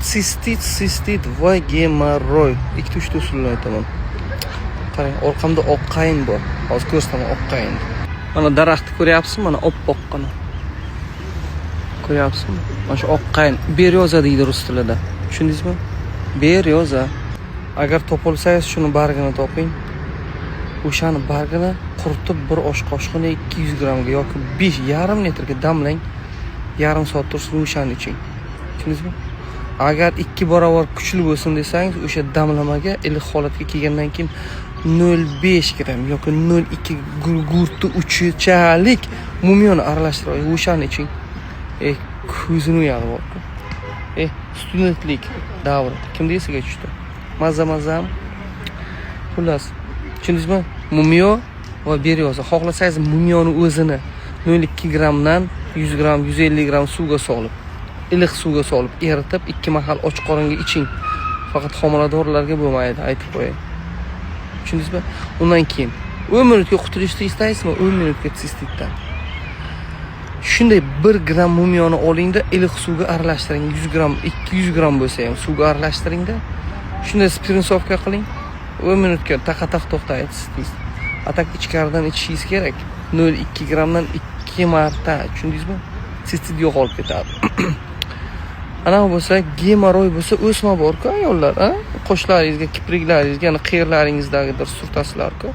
Sistit va gemorroy, ikkita, uchta usulini aytaman. Qarang, orqamda oq qayin bor, hozir ko'rsataman oq qayinni. Mana, daraxtni ko'ryapsizmi? Mana, oppoqqina, ko'ryapsizmi? Mana shu oq qayin, берёза deydi rus tilida, tushundingizmi? Берёза. Agar topolsangiz, shuni bargini toping. O'shani bargini quritib, bir osh qoshig'ini 200 grammga yoki 5,5 litrga damlang, yarim soat tursin, o'shani iching, tushundingizmi? Agar ikki barobar kuchli bo'lsin desangiz, o'sha damlamaga iliq holatga kelgandan keyin 0,5 gramm yoki 0,2 gugurtni uchichalik mumyoni aralashtirib, o'shani iching. E, ko'zini uyadi borku. E, studentlik davri kimni esiga tushdi? Mazza, mazam. Xullas, tushundingizmi? Mumyo va берёза. Xohlasangiz, mumyoni o'zini 0,2 grammdan 100 gramm, 150 gramm suvga solib, iliq suvga solib eritib, ikki mahal och qoringa iching. Faqat homiladorlarga bo'lmaydi, aytib qo'yay, tushundingizmi? Undan keyin 10 minutga qutulishni istaysizmi, 10 minutga sistitdan? Shunday 1 gramm mumyoni olingda, iliq suvga aralashtiring. 100 gramm, 200 gramm bo'lsa ham suvga aralashtiringda, shunday спринцовка qiling. 10 minutga taqa taq to'xtaydi siz. А так ichkaridan ichishingiz kerak, 0,2 grammdan ikki marta, tushundingizmi? Sistit yo'qolib ketadi. Anavi bo'lsa, gemorroy bo'lsa, o'sma borku, ayollar, a, qoshlaringizga, kipriklaringizga, yana qayerlaringizdagidir surtasizlarku.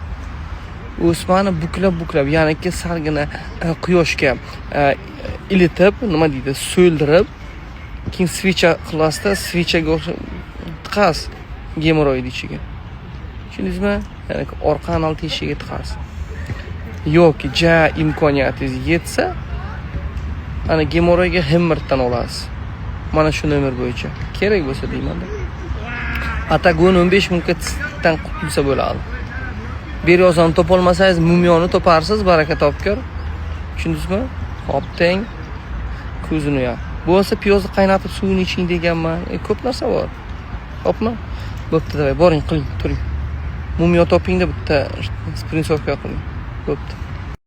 O'smani buklab buklab, ya'niki salgina quyoshga ilitib, nima deydi, so'ldirib, keyin свеча qilasizda, свеча ga o'xshab tiqasiz gemorroyni ichiga, tushundingizmi? Ya'ni orqa anal teshigiga tiqasiz yoki ja imkoniyatingiz yetsa, ana gemorroyga Hemmerdan olasiz. Mana shu nomer bo'yicha kerak bo'lsa deymanda. А так 10-15 minutga dan qutulsa bo'ladi. Берёза ni topolmasangiz, mumyoni toparsiz, baraka topkir, tushundingizmi? Hop, teng ko'zini uyar bo'lmasa, piyozni qaynatib suvini iching deganman. E, ko'p narsa bor, hopmi? Bo'pti, давай, boring, qiling, turing, mumyo topingda, bitta спринцовка qiling, bo'pti.